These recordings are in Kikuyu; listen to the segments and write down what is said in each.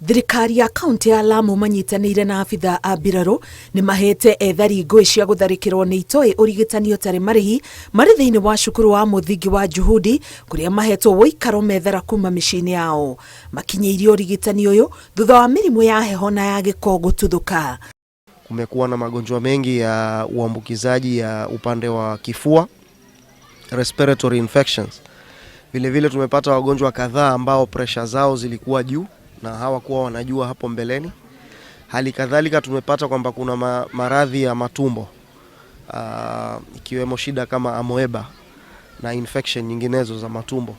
Thirikari ya kaunti ya Lamu manyitanĩire na abithaa a mbirarũ nĩ mahete ethari ngũĩ cia gũtharĩkĩrwo nĩ itoi ũrigitani ũtarĩ marĩhi marĩ thĩinĩ wa cukuru wa mũthingi wa Juhudi kũrĩa mahetwo ũikaro methara kuma mĩciĩ-inĩ yao. Makinyĩirio ũrigitani ũyũ thutha wa mĩrimũ ya heho na ya gĩko gũtuthũka. Kumekuwa na magonjwa mengi ya uambukizaji ya upande wa kifua, respiratory infections. Vile vile tumepata wagonjwa kadhaa ambao presha zao zilikuwa juu na hawakuwa wanajua hapo mbeleni. Hali kadhalika tumepata kwamba kuna maradhi ya matumbo ikiwemo shida kama amoeba na infection nyinginezo za matumbo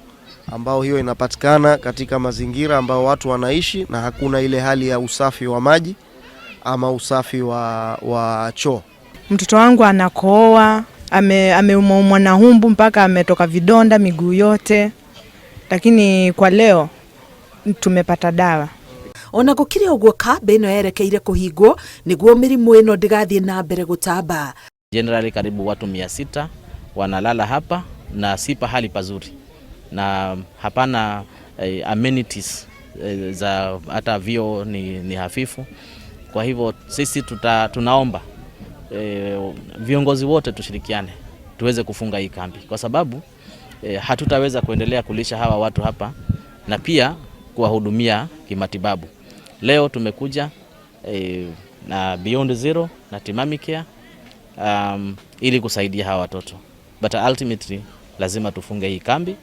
ambao hiyo inapatikana katika mazingira ambao watu wanaishi na hakuna ile hali ya usafi wa maji ama usafi wa choo. Mtoto wangu anakohoa, ameumwaumwa na humbu mpaka ametoka vidonda miguu yote, lakini kwa leo tumepata dawa. Ona gũkĩrĩ ũguo, kambĩ ĩno yerekeire kũhingwo nĩguo mĩrimũ ĩno ndĩgathiĩ na mbere gũtamba. Generally karibu watu 600 wanalala hapa na si pahali pazuri na hapana amenities za hata vyoo ni hafifu. Kwa hivyo sisi tunaomba viongozi wote tushirikiane tuweze kufunga hii kambi, kwa sababu hatutaweza kuendelea kulisha hawa watu hapa na pia kuwahudumia kimatibabu. Leo tumekuja na Beyond Zero na Timami Care ili kusaidia hawa watoto, but ultimately lazima tufunge hii kambi,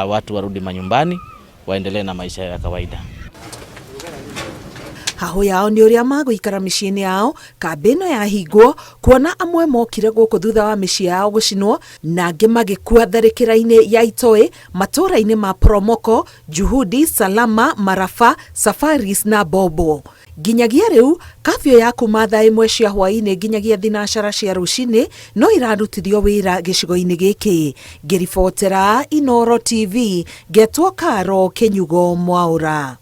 watu warudi manyumbani waendelee na maisha ya kawaida. Hahũ yao nĩ ũrĩa magũikara mĩciĩ-inĩ yao kambĩ ĩno yahingwo, kuona amwe mokire gũkũ thutha wa mĩciĩ yao gũcinwo na angĩ magĩkua tharĩkĩra-inĩ ya itoi matũũra-inĩ ma Promoko, Juhudi, Salama, Marafa, Safaris na Bobo. Nginyagia rĩu kafyu ya kuma thaa 1 cia hwaĩ-inĩ nginyagia thinacara cia rũcinĩ no irarutithio wĩra gĩcigo-inĩ gĩkĩ. Ngĩribotera Inooro TV, ngetwo Karo Kĩnyugo Mwaũra.